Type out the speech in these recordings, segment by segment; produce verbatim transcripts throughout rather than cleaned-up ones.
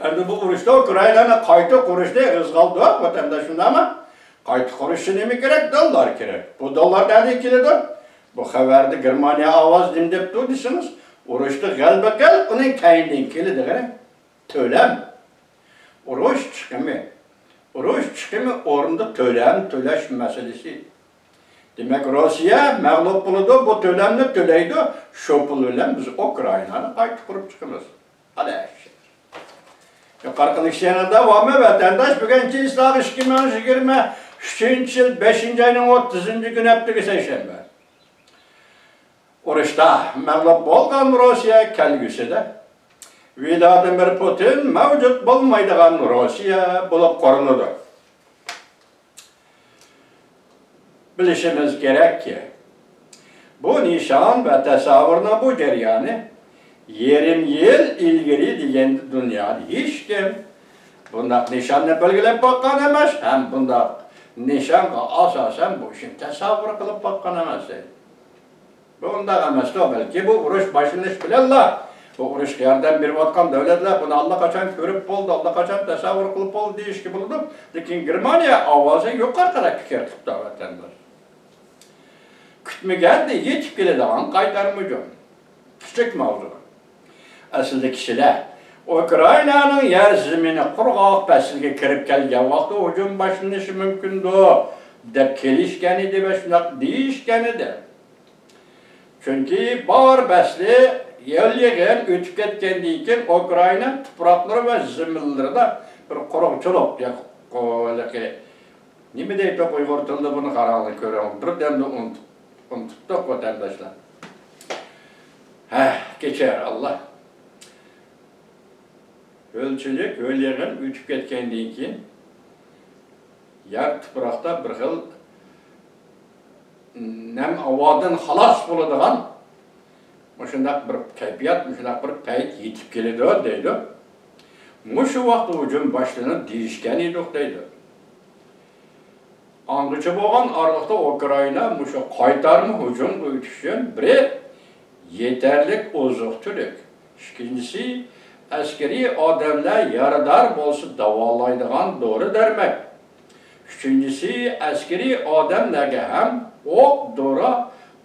ئەمدى بۇ ئۇرۇشتا ئۇكرائىنانى قايتا قۇرۇشنى ئېغىزغا ئالدۇق، ۋەتەنداش، شۇنداقمۇ؟ قايتا قۇرۇش ئۈچۈن نېمە كېرەك؟ دوللار كېرەك. بۇ دوللار نەدىن كېلىدۇ؟ بۇ خەۋەردە گېرمانىيە ئاۋازى نېمە دەپتۇ دېسىڭىز، ئۇرۇشتا غەلىبە قىل، ئۇنىڭ كەينىدىن كېلىدىغىنى تۆلەم. ئۇرۇش چىقىمى. ئۇرۇش چىقىمى ئورنىدا تۆلەم تۆلەش مەسىلىسى. دېمەك، روسىيە مەغلۇپ بولىدۇ، بۇ تۆلەمنى تۆلەيدۇ، شۇ پۇل بىلەن بىز ئۇكرائىنانى قايتا قۇرۇپ چىقىمىز. ھالاش. يۇقىرىقى لېكسىيەنىڭ داۋامى، ۋەتەنداش، بۈگۈن چېسلاغ ئىككى مىڭ يىگىرمە ئۈچىنچى يىل بەشىنچى ئاينىڭ ئوتتۇزىنچى كۈنى، ھەپتىگە سەيشەنبە. ئۇرۇشتا مەغلۇپ بولغان روسىيە كەلگۈسىدە ۋلادىمىر پۇتىن مەۋجۇت بولمايدىغان روسىيە بولۇپ قۇرۇلىدۇ. بىلىشىمىز كېرەككى، بۇ نىشان ۋە تەسەۋۋۇرنىڭ بۇ جەريانى يېرىم يىل ئىلگىرى دېگەندە دۇنيادا ھېچكىم بۇنداق نىشاننى بەلگىلەپ باققان ئەمەس ھەم بۇنداق نىشانغا ئاساسەن بۇ ئىشنى تەسەۋۋۇر قىلىپ باققان ئەمەس. بۇ ئۇنداق ئەمەستۇ، بەلكى بۇ ئۇرۇش باشلىنىش بىلەنلا بۇ ئۇرۇشقا ياردەم بېرىۋاتقان دۆلەتلەر بۇنى ئاللىقاچان كۆرۈپ بولدى، ئاللىقاچان تەسەۋۋۇر قىلىپ بولدى دېيىشكە بولىدۇ. لېكىن گېرمانىيە ئاۋازى يۇقىرىقىدەك پىكىر قىپتۇ، ۋەتەنداش. كۈتمىگەندە يېتىپ كېلىدىغان قايتارما ھۇجۇم. كىچىك ماۋزۇ. ئەسلىدە كىشىلەر ئۇكرائىنانىڭ يەر زېمىنى قۇرغاق پەسىلگە كىرىپ كەلگەن ۋاقىتتا ھۇجۇم باشلىنىشى مۇمكىندۇ دەپ كېلىشكەن ئىدى ۋە شۇنداق دېيىشكەن ئىدى. چۈنكى بار پەسلى يەل يېغىن ئۆتۈپ كەتكەندىن كېيىن ئۇكرائىنا تۇپراقلىرى ۋە زېمىنلىرىدا بىر قۇرغۇچىلىق، يا، ھېلىقى نېمە دەيدۇ ئۇيغۇر تىلىدا بۇنى، قاراڭلار كۆرۈڭ، بىردەمدە ئۇنتۇپ، ئۇنتۇپتۇق ۋەتەنداشلار. ھە، كېچەر ئاللا. ھۆلچىلىك، ھۆل يېغىن ئۆتۈپ كەتكەندىن كېيىن يەر تۇپراقتا بىر خىل نەم ھاۋادىن خالاس بولىدىغان مۇشۇنداق بىر كەيپىيات، مۇشۇنداق بىر پەيت يېتىپ كېلىدۇ دەيدۇ. مۇشۇ ۋاقىتتا ھۇجۇم باشلىنىدۇ دېيىشكەن ئىدۇق دەيدۇ. ئاڭغىچە بولغان ئارىلىقتا ئۇكرائىنا مۇشۇ قايتارما ھۇجۇمغا ئۆتۈش ئۈچۈن بىرى، يېتەرلىك ئوزۇق-تۈلۈك، ئىككىنچىسى، ئەسكىرىي ئادەملەر يارىدار بولسا داۋالايدىغان دورا-دەرمەك، ئۈچىنچىسى، ئەسكىرىي ئادەملەرگە ھەم ئوق-دورا،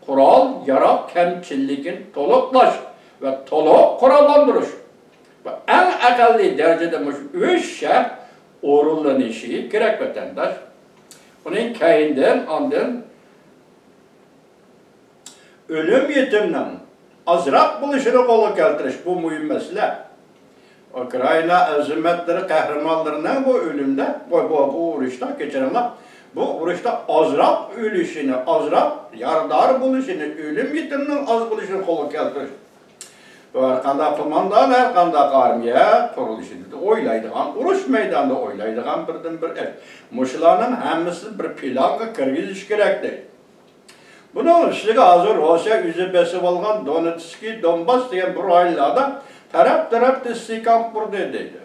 قورال-ياراغ كەمچىللىكىنى تولۇقلاش ۋە تولۇق قوراللاندۇرۇش. بۇ ئەڭ ئەقەللىي دەرىجىدە مۇشۇ ئۈچ شەرت ئورۇنلىنىشى كېرەك، ۋەتەنداش. ئۇنىڭ كەينىدىن ئاندىن ئۆلۈم يېتىمنىڭ ئازراق بولۇشىنى قولغا كەلتۈرۈش، بۇ مۇھىم مەسىلە. ئۇكرائىنا ئەزىمەتلىرى، قەھرىمانلىرىنىڭ بۇ ئۆلۈمدە، بۇ، بۇ، بۇ ئۇرۇشتا، كەچۈرۈڭلار، بۇ ئۇرۇشتا ئازراق ئۆلۈشىنى، ئازراق يارىدار بولۇشىنى، ئۆلۈم يېتىمنىڭ ئاز بولۇشىنى قولغا كەلتۈرۈش. بۇ ھەرقانداق قوماندان، ھەرقانداق ئارمىيە قۇرۇلۇشىدا ئويلايدىغان، ئۇرۇش مەيدانىدا ئويلايدىغان بىردىنبىر ئىش. مۇشۇلارنىڭ ھەممىسىنى بىر پىلانغا كىرگۈزۈش كېرەك دەيدۇ. بۇنىڭ ئۈستىگە ھازىر روسىيە ئۆزى بېسىۋالغان دونېتسكىي، دونباس دېگەن بۇ رايونلاردا تەرەپ-تەرەپتە ئىستىھكام قۇردى دەيدۇ.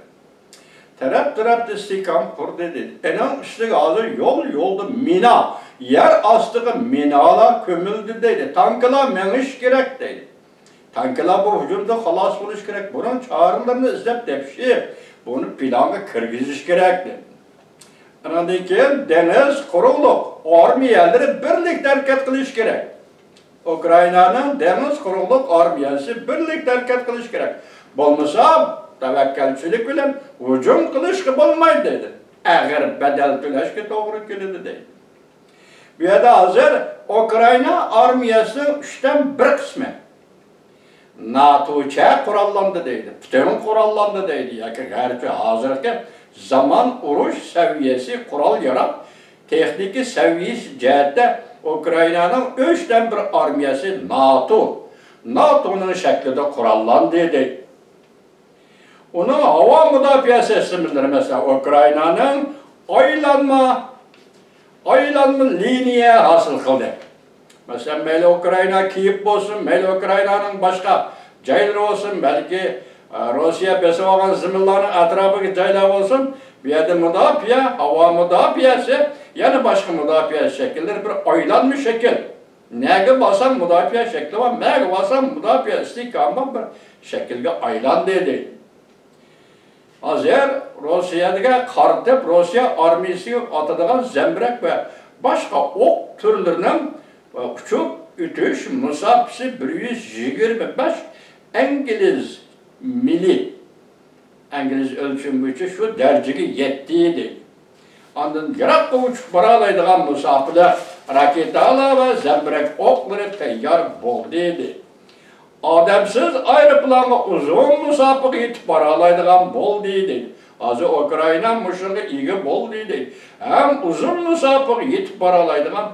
تەرەپ-تەرەپتە ئىستىھكام قۇردى دەيدۇ. ئېنىڭ ئۈستىگە ھازىر يول-يولدا مىنا، يەر ئاستىغا مىنالار كۆمۈلدى دەيدۇ. تانكىلار مېڭىشى كېرەك دەيدۇ. تانكىلار بۇ ھۇجۇمدىن خالاس بولۇشى كېرەك. بۇنىڭ چارىلىرىنى ئىزدەپ تېپىشى، بۇنى پىلانغا كىرگۈزۈش كېرەك دەيدۇ. ئانىڭدىن كېيىن دېڭىز قۇرۇقلۇق ئارمىيەلىرى بىرلىكتە ھەرىكەت قىلىشى كېرەك. ئۇكرائىنانىڭ دېڭىز قۇرۇقلۇق ئارمىيەسى بىرلىكتە ھەرىكەت قىلىشى كېرەك. بولمىسا، تەۋەككەلچىلىك بىلەن ھۇجۇم قىلىشقا بولمايدۇ دەيدۇ. ئېغىر بەدەل تۆلەشكە توغرا كېلىدۇ دەيدۇ. بۇ يەردە ھازىر ئۇكرائىنا ئارمىيەسىنىڭ ئۈچتىن بىر قىسمى ناتوچە قوراللاندى دەيدۇ، پۈتۈن قوراللاندى دەيدۇ ياكى گەرچە ھازىرقى زامان ئۇرۇش سەۋىيەسى، قورال-ياراغ، تېخنىكا سەۋىيەسى جەھەتتە ئۇكرائىنانىڭ ئۈچتىن بىر ئارمىيەسى ناتو، ناتونىڭ شەكلىدە قوراللاندى دەيدۇ. ئۇنىڭ ھاۋا مۇداپىئە سىستېمىلىرى، مەسىلەن، ئۇكرائىنانىڭ ئايلانما، ئايلانما لىنىيە ھاسىل قىلدى. مەسىلەن، مەيلى ئۇكرائىنا كىيېۋ بولسۇن، مەيلى ئۇكرائىنانىڭ باشقا جايلىرى بولسۇن، بەلكى، ئە، روسىيە بېسىۋالغان زېمىنلارنىڭ ئەتراپىدىكى جايلار بولسۇن، بۇ يەردە مۇداپىئە، ھاۋا مۇداپىئەسى، يەنە باشقا مۇداپىئە شەكىللىرى بىر ئايلانما شەكىل. نەگە بارسام مۇداپىئە شەكلى بار، نەگە بارسام مۇداپىئە ئىستىھكامى بار بىر شەكىلگە ئايلاندى دەيدۇ. ھازىر روسىيەگە قارىتىپ، روسىيە ئارمىيىسى ئاتىدىغان زەمبىرەك ۋە باشقا ئوق تۈرلىرىنىڭ ئۇچۇپ ئۆتۈش مۇساپىسى بىر يۈز يىگىرمە بەش ئىنگلىز مىلى، ئىنگلىز ئۆلچىمى بويىچە شۇ دەرىجىگە يەتتى دەيدۇ. ئاندىن يىراققا ئۇچۇپ بارالايدىغان مۇساپىلىك راكېتالار ۋە زەمبىرەك ئوقلىرى تەييار بولدى دەيدۇ. ئادەمسىز ئايروپىلانغا ئۇزۇن مۇساپىگە يېتىپ بارالايدىغان بولدى دەيدۇ. ھازىر ئۇكرائىنا مۇشۇنىڭغا ئىگە بولدى دەيدۇ. ھەم ئۇزۇن مۇساپىگە يېتىپ بارالايدىغان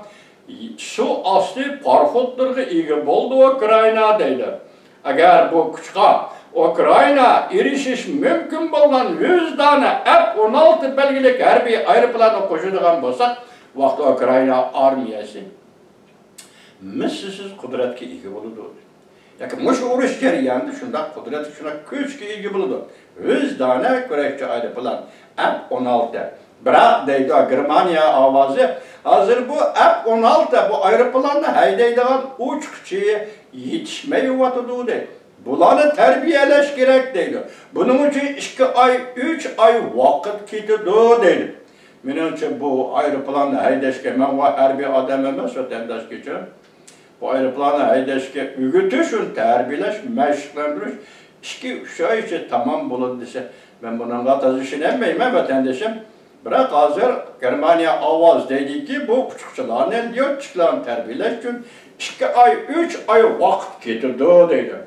سۇ ئاستى پاراخوتلىرىغا ئىگە بولدى ئۇكرائىنا دەيدۇ. ئەگەر بۇ كۈچقا ئۇكرائىنا ئېرىشىش مۇمكىن بولغان يۈز دانە ئەف ئون ئالتە بەلگىلىك ھەربىي ئايروپىلاننى قوشىدىغان بولساق، ۋاقتى ئۇكرائىنا ئارمىيەسى مىسلىسىز قۇدرەتكە ئىگە بولىدۇ. ياكى مۇشۇ ئۇرۇش جەريانىدا شۇنداق قۇدرەتكە، شۇنداق كۈچكە ئىگە بولىدۇ. يۈز دانە كۈرەشچى ئايروپىلان، ئەف ئون ئالتە. بىراق دەيدۇ گېرمانىيە ئاۋازى، ھازىر بۇ ئەف ئون ئالتە بۇ ئايروپىلاننى ھەيدەيدىغان ئۇچقۇچى يېتىشمەيۋاتىدۇ دەيدۇ. بۇلارنى تەربىيەلەش كېرەك دەيدۇ. بۇنىڭ ئۈچۈن ئىككى ئاي، ئۈچ ئاي ۋاقىت كېتىدۇ دەيدۇ. مېنىڭچە بۇ ئايروپىلاننى ھەيدەشكە، مەن ۋاي ھەربىي ئادەم ئەمەس، ۋەتەنداش، كەچۈرۈڭ. بۇ ئايروپىلاننى ھەيدەشكە ئۆگىتىش، ئۇنى تەربىيەلەش، مەشىقلەندۈرۈش ئىككى، ئۈچ ئاي ئىچىدە تامام بولىدۇ دېسە، مەن بۇنىڭغا تازا ئىشىنەلمەيمەن، ۋەتەندىشىم. بىراق ھازىر گېرمانىيە ئاۋاز دەيدىكى، بۇ ئۇچقۇچىلارنى، ليوتچىكلارنى تەربىيەلەش ئۈچۈن ئىككى ئاي، ئۈچ ئاي ۋاقىت كېتىدۇ دەيدۇ.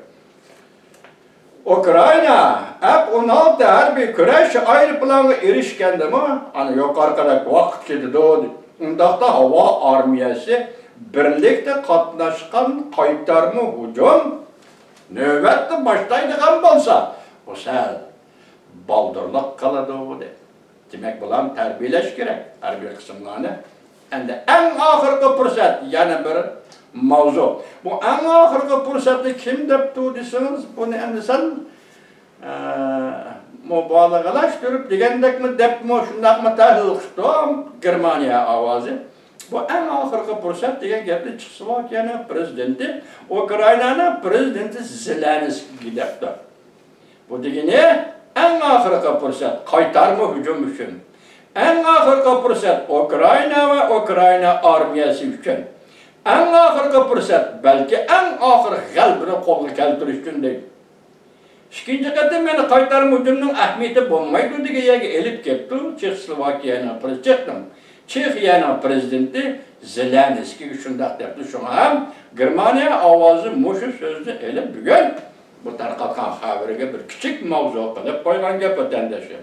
ئۇكرائىنا ئەف ئون ئالتە ھەربىي كۈرەش ئايروپىلانغا ئېرىشكەندىمۇ، ئانا يۇقىرىقىدەك ۋاقىت كېتىدۇ. ئۇنداقتا ھاۋا ئارمىيەسى بىرلىكتە قاتناشقان قايتارما ھۇجۇم نۆۋەتتە باشلايدىغان بولسا، ئۇ سەل بالدۇرلۇق قىلىدۇ، دەيدۇ. دېمەك، بۇلارنى تەربىيەلەش كېرەك، ھەربىي قىسىملارنى. ئەمدى ئەڭ ئاخىرقى پۇرسەت، يەنە بىر ماۋزۇ. بۇ ئەڭ ئاخىرقى پۇرسەتنى كىم دەپتۇ دېسىڭىز، بۇنى ئەمدى سەل، ئە، مۇبالىغىلەشتۈرۈپ دېگەندەكمۇ دەپمۇ، شۇنداقمۇ تەھلىل قىپتۇ گېرمانىيە ئاۋازى. بۇ ئەڭ ئاخىرقى پۇرسەت دېگەن گەپنى چېخوسلوۋاكىيەنىڭ پىرېزىدېنتى، ئۇكرائىنانىڭ پىرېزىدېنتى زېلېنسكىيگە دەپتۇ. بۇ دېگىنى ئەڭ ئاخىرقى پۇرسەت قايتارما ھۇجۇم ئۈچۈن. ئەڭ ئاخىرقى پۇرسەت ئۇكرائىنا ۋە ئۇكرائىنا ئارمىيەسى ئۈچۈن. ئەڭ ئاخىرقى پۇرسەت، بەلكى ئەڭ ئاخىرقى غەلىبىنى قولغا كەلتۈرۈش ئۈچۈن دەيدۇ. ئىككىنچى قېتىم يەنە قايتارما ھۇجۇمنىڭ ئەھمىيىتى بولمايدۇ دېگەن يەرگە ئېلىپ كەپتۇ چېخوسلوۋاكىيەنىڭ پىرېزىدېنتىنىڭ، چېخىيەنىڭ پىرېزىدېنتى زېلېنسكىيگە شۇنداق دەپتۇ. شۇڭا ھەم گېرمانىيە ئاۋازى مۇشۇ سۆزنى ئېلىپ بۈگۈن بۇ تارقاتقان خەۋىرىگە بىر كىچىك ماۋزۇ قىلىپ قويغان گەپ، ۋەتەندىشىم.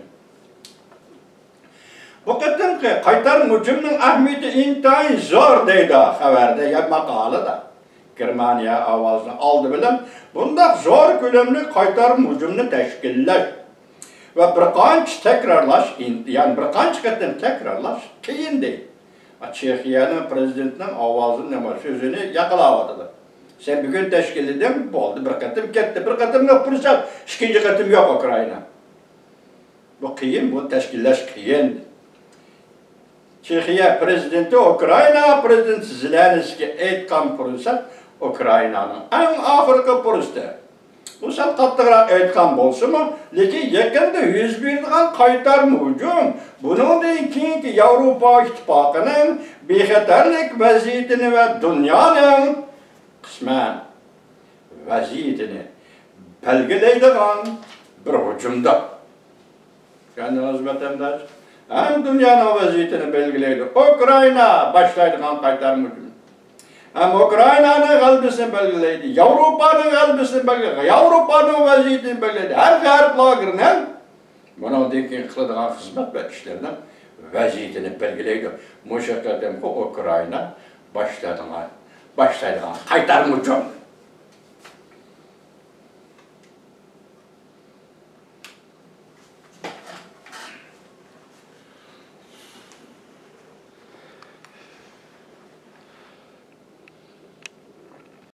بۇ قېتىمقى قايتارما ھۇجۇمنىڭ ئەھمىيىتى ئىنتايىن زور دەيدۇ خەۋەردە يا ماقالىدا. گېرمانىيە ئاۋازىنىڭ ئالدى بىلەن بۇنداق زور كۆلەملىك قايتارما ھۇجۇمنى تەشكىللەش ۋە بىر قانچە تەكرارلاش، يەنى بىر قانچە قېتىم تەكرارلاش قىيىن دەيدۇ. چېخىيەنىڭ پىرېزىدېنتىنىڭ ئاۋازىنى، نېمە سۆزىنى ياقلاۋاتىدۇ. سەن بۈگۈن تەشكىللىدىڭ، بولدى، بىر قېتىم كەتتى، بىر قېتىملىق پۇرسەت، ئىككىنچى قېتىم يوق ئۇكرائىنا. بۇ قىيىن، بۇنى تەشكىللەش قىيىن. چېخىيە پىرېزىدېنتى ئۇكرائىنا پىرېزىدېنتى زېلېنسكىي ئېيتقان پۇرسەت ئۇكرائىنانىڭ ئەڭ ئاخىرقى پۇرسىتى. بۇ سەل قاتتىقراق ئېيتقان بولسىمۇ، لېكىن يېقىندا يۈز بېرىدىغان قايتارما ھۇجۇم بۇنىڭدىن كېيىنكى ياۋروپا ئىتتىپاقىنىڭ بىخەتەرلىك ۋەزىيىتىنى ۋە دۇنيانىڭ قىسمەن ۋەزىيىتىنى بەلگىلەيدىغان بىر ھۇجۇمدۇر. چۈشەندىڭىزمۇ، ۋەتەنداش؟ ھەم دۇنيانىڭ ۋەزىيىتىنى بەلگىلەيدۇ. ئۇكرائىنا باشلايدىغان قايتارما ھۇجۇم. ھەم ئۇكرائىنانىڭ غەلىبىسىنى بەلگىلەيدۇ. ياۋروپانىڭ غەلىبىسىنى بەلگىلەيدۇ. ياۋروپانىڭ ۋەزىيىتىنى بەلگىلەيدۇ. ھەر غەرب لاگېرىنىڭ بۇنىڭدىن كېيىن قىلىدىغان خىزمەت ۋە ئىشلىرىنىڭ ۋەزىيىتىنى بەلگىلەيدۇ. مۇشۇ قېتىمقى ئۇكرائىنا باشلايدىغان، باشلايدىغان قايتارما ھۇجۇم.